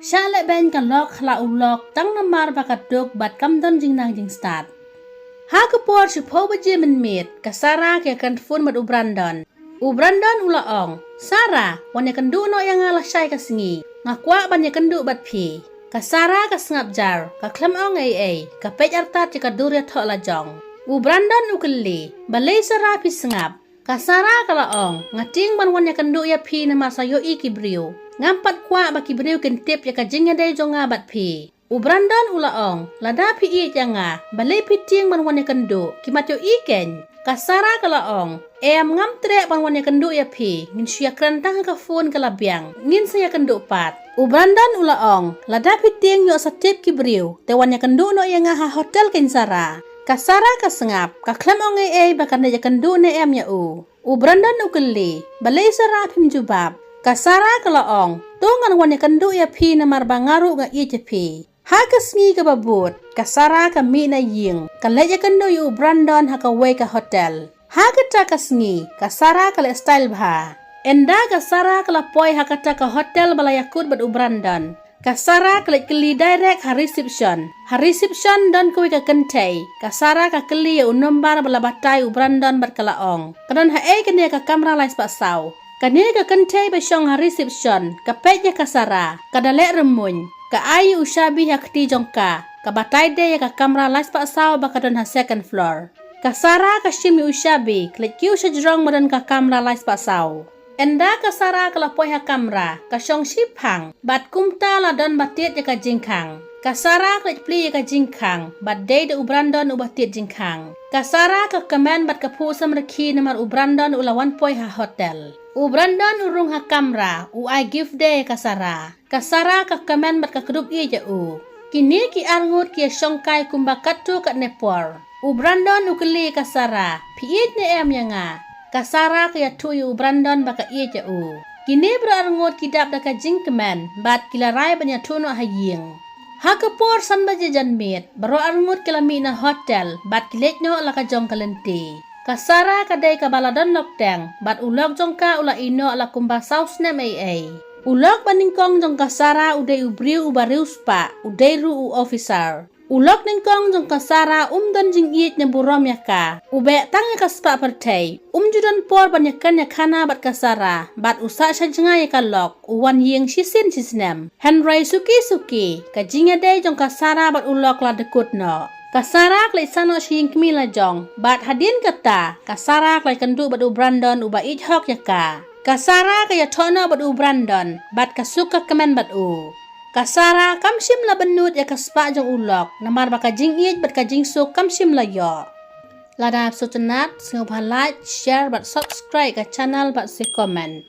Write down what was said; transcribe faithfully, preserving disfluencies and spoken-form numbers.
Shah leh beiñ ka lok ha la u lok tang namar ba ka duk bad kam don jingnang jingstad. Ha ka por shiphew baje mynmiet, ka Sarah ka ïakren phone bad u Brandon. U Brandon u la ong, "Sarah, wan ïakynduh noh ïa nga lashai ka sngi. Nga kwah ban ïakynduh bad phi." Ka Sarah ka sngap jar, ka khlem ong ei ei, ka peit artat ïa ka dur ïathoh la jong. U Brandon u kylli, "Balei Sarah phi sngap?" Ka Sarah ka la ong, "Nga tieng ban wan ïakynduh ïa phi namar sa ïohi ki briew. Ngam pat kwah ba ki briew kin tip ïa ka jingïadei jong nga bad phi." U Brandon u la ong, "Lada phi ïeit ïa nga, balei phi tieng ban wan ïakynduh, ki mat ïohi keiñ." Ka Sarah ka la ong, "Em, ngam treh ban wan ïakynduh ïa phi, ngin shu ïakren tang ha ka phone ka la biang, ngin sa ïakynduh pat." U Brandon u la ong, "Lada phi tieng ïoh sa tip ki briew, te wan ïakynduh noh ïa nga ha hotel keiñ Sarah." Ka Sarah ka sngap, ka khlem ong ei ei ba kan ïakynduh ne em ïa u. U Brandon u kylli, "Balei Sarah phim jubab?" Ka Sarah ka la ong, "To ngan wan ïakynduh ïa phi namar ba nga ruh nga ïeit ïa phi." Ha ka sngi kaba bud, ka Sarah ka mih na ïing, ka leit ïakynduh ïa u Brandon ha kawei ka hotel. Ha kata ka sngi, ka Sarah ka leh style bha. Ynda ka Sarah ka la poi ha kata ka hotel ba la ïakut bad u Brandon, ka Sarah ka leit kylli direct ha reception. Ha reception don kawei ka kynthei. Ka Sarah ka kylli ïa u nombar ba la batai u Brandon bad ka la ong, "Ka don haei kane ka kamra lai spah saw?" Kane ka kynthei ba shong ha reception ka peit ïa ka Sarah, ka da leh rymmuiñ, ka ai ïa u shabi ha kti jong ka, ka batai de ïa ka kamra lai spah saw ba ka don ha second floor. Ka Sarah ka shim ïa u shabi, ka leit kiew sha jrong ba don ka kamra lai spah saw. Ynda ka Sarah ka la poi ha kamra, ka shong shiphang, bad kumta la don ba tied ïa ka jingkhang. Ka Sarah ka leit plie ïa ka jingkhang, bad dei da u Brandon uba tied jingkhang. Ka Sarah ka kmen bad ka phuh samrkhie namar u Brandon u la wan poi ha hotel. U Brandon u rung ha kamra, u ai gift de ïa ka Sarah. Ka Sarah ka kmen bad ka kdup ïeit ïa u. Kine ki arngut ki ïashongkai kumba katto katne por. U Brandon u kylli ïa ka Sarah, "Phi ïeit ne em ïa nga?" Ka Sarah ka ïathuh ïa u Brandon ba ka ïeit ïa u. Kine baroh arngut ki dap da ka jingkmen, bad ki la rai ban ïathuh noh ha ïing. Ha ka por san baje janmiet, baroh arngut ki la mih na hotel, bad ki leit noh la ka jong ka lynti. Ka Sarah ka dei kaba la don lok teng, bad u lok jong ka u la ïeh noh la kumba saw snem ei ei. U lok ba nyngkong jong ka Sarah u dei u briew uba riewspah, u dei ruh u officer. U lok nyngkong jong ka Sarah um don jingïeit ne burom ïa ka. U beh tang ïa ka spah pyrthei. Um ju don por ban ïakren ïakhana bad ka Sarah, bad u sah sha jngai ïa ka lok, u wan ïing shisien shisnem. Hynrei suki suki, ka jingïadei jong ka Sarah bad u lok la dkut noh. Ka Sarah ka leit sah noh sha ïing kmie la jong, bad hadien kata, ka Sarah ka la ïakynduh bad u Brandon uba ïeit hok ïa ka. Ka Sarah ka ïathoh noh bad u Brandon, bad ka suk ka kmen bad u. Ka Sarah kam shym la bynnud ïa ka spah jong u lok, namar ba ka jingïeit bad ka jingsuk kam shym la ïoh. Lada phi sngewtynnat, sngewbha like, share bad subscribe ka channel bad sa comment.